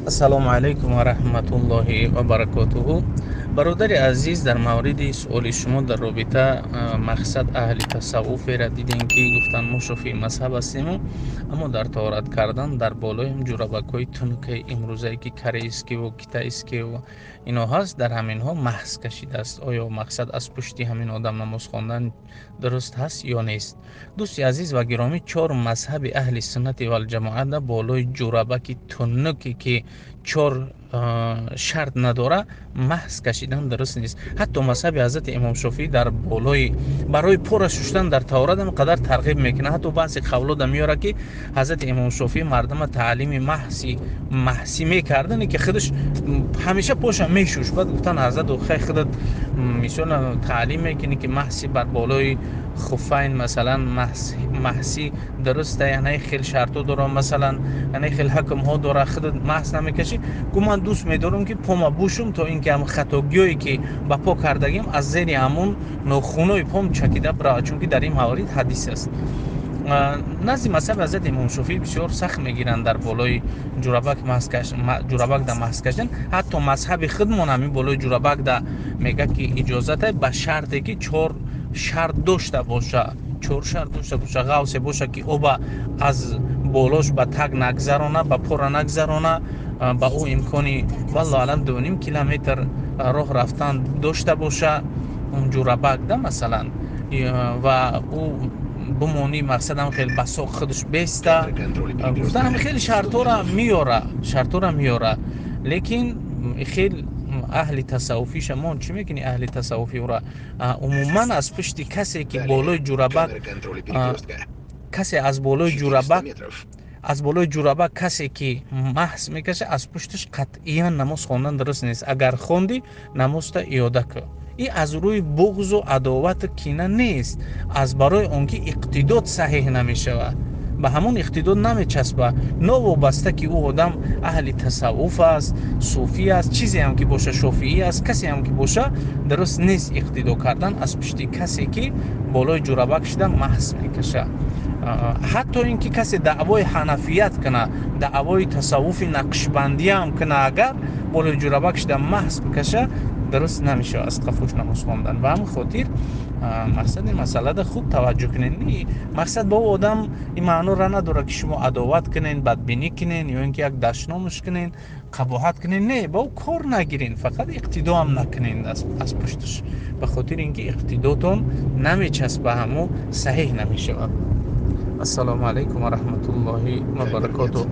Ассалому алайкум ва раҳматуллоҳи ва баракотуҳу. Бародари азиз, дар мавриди суоли шумо дар робита мақсад аҳли тасаввуферо дидем, ки гуфтанд мо шофии мазҳаб ҳастему, аммо дар тоҳорат кардан дар болои ҷурабакҳои тунукаи имрӯзае, ки корейскиву китайскиву ино ҳаст, дар ҳаминҳо маҳз кашидааст. Оё мақсад аз пушти ҳамин одам намоз хондан дуруст ҳаст ё нест? Дӯсти азиз ва гиромӣ, чор мазҳаби аҳли суннати валҷамоата болои ҷурабаки тунуке, ки чор шарт надора, маҳз кашидан дуруст нест. Ҳатто мазҳаби ҳазрати имом Шофиӣ дар болои барои пора шуштан дар таҳорат ҳам қадар тарғиб мекунад. Ҳатто баъзе қавлода меорад, ки ҳазрати имом Шофиӣ мардума таълими маҳсӣ мекардане, ки худаш ҳамеша поша мешушт. Баъд гуфтан: ҳазрат, хай худат мисол таълим мекунӣ, ки маҳси бар болои хуфайн масалан маҳсӣ дуруста, яъне хел шартҳо дора, масалан яъне хел ҳукмҳо дора, худат маҳс намекашӣ. Гу ман дӯст медорам, ки пома бушум, то ин ки ҳам хатогиҳое, ки ба по кардагим, аз зери ҳамун нохунои пом чакида биравад, чунки дар ин маврид ҳадис аст. Назди мазҳаби ҳазрати имом Шофиӣ бисёр сахт мегиранд дар болои ҷурабак ҷурабак да маҳз кашидан. Ҳатто мазҳаби худмон ҳамин болои ҷурабак да мегӯяд, ки иҷозате, ба шарте ки чор шарт дошта боша, чор шарт дошта боша: ғавсе боша, ки оба аз болош ба таг нагзарона, ба пора нагзарона, ба ӯ имкони, валлоҳу аълам, 2,5 километр роҳ рафтан дошта боша ҷурабак да масалан, ва ӯ бимонӣ, мақсадам хеле басоқ худаш беста. Гуфтанам хеле шартҳоро меёра, шартҳоро меёра, лекин хел аҳли тасаввуфиша мо чӣ мекунӣ? Аҳли тасаввуфи ӯра умуман аз пушти касе, ки болои ҷурабак, касе аз болои ҷурабак, аз болои ҷурабак касе ки маҳз мекаша, аз пушташ қатъиян намоз хондан дуруст нест. Агар хондӣ, намозта иёда кун. И аз рӯи буғзу адовату кина нест, аз барои он ки иқтидод саҳеҳ намешавад, ба ҳамон иқтидод намечаспа, новобаста ки ӯ одам аҳли тасаввуф аст, суфӣ аст, чизеам ки боша, шофиӣ аст, касеам ки боша, дуруст нест иқтидо кардан аз пушти касе, ки болои ҷурабак шуда маҳз мекаша. Ҳатто ин ки касе даъвои ҳанафият куна, даъвои тасаввуфи нақшбандиам куна, агар болои ҷурабак шуда маҳз бикаша, дуруст намешавад аз қафош намоз хондан. Ба ҳамин хотир мақсади масъалада хуб таваҷҷӯҳ кунед. Мақсад ба ӯ одам ин маъноро надорад, ки шумо адоват кунед, бадбинӣ кунед ё ин ки як дашномаш кунед, қабоҳат кунед. Не, ба ӯ кор нагирен, фақат иқтидоам накунед аз пушташ, ба хотири ин ки иқтидотон намечаспа, ҳамо саҳеҳ намешавад. Ассалому алайкум ва раҳматуллоҳи ва баракотуҳ.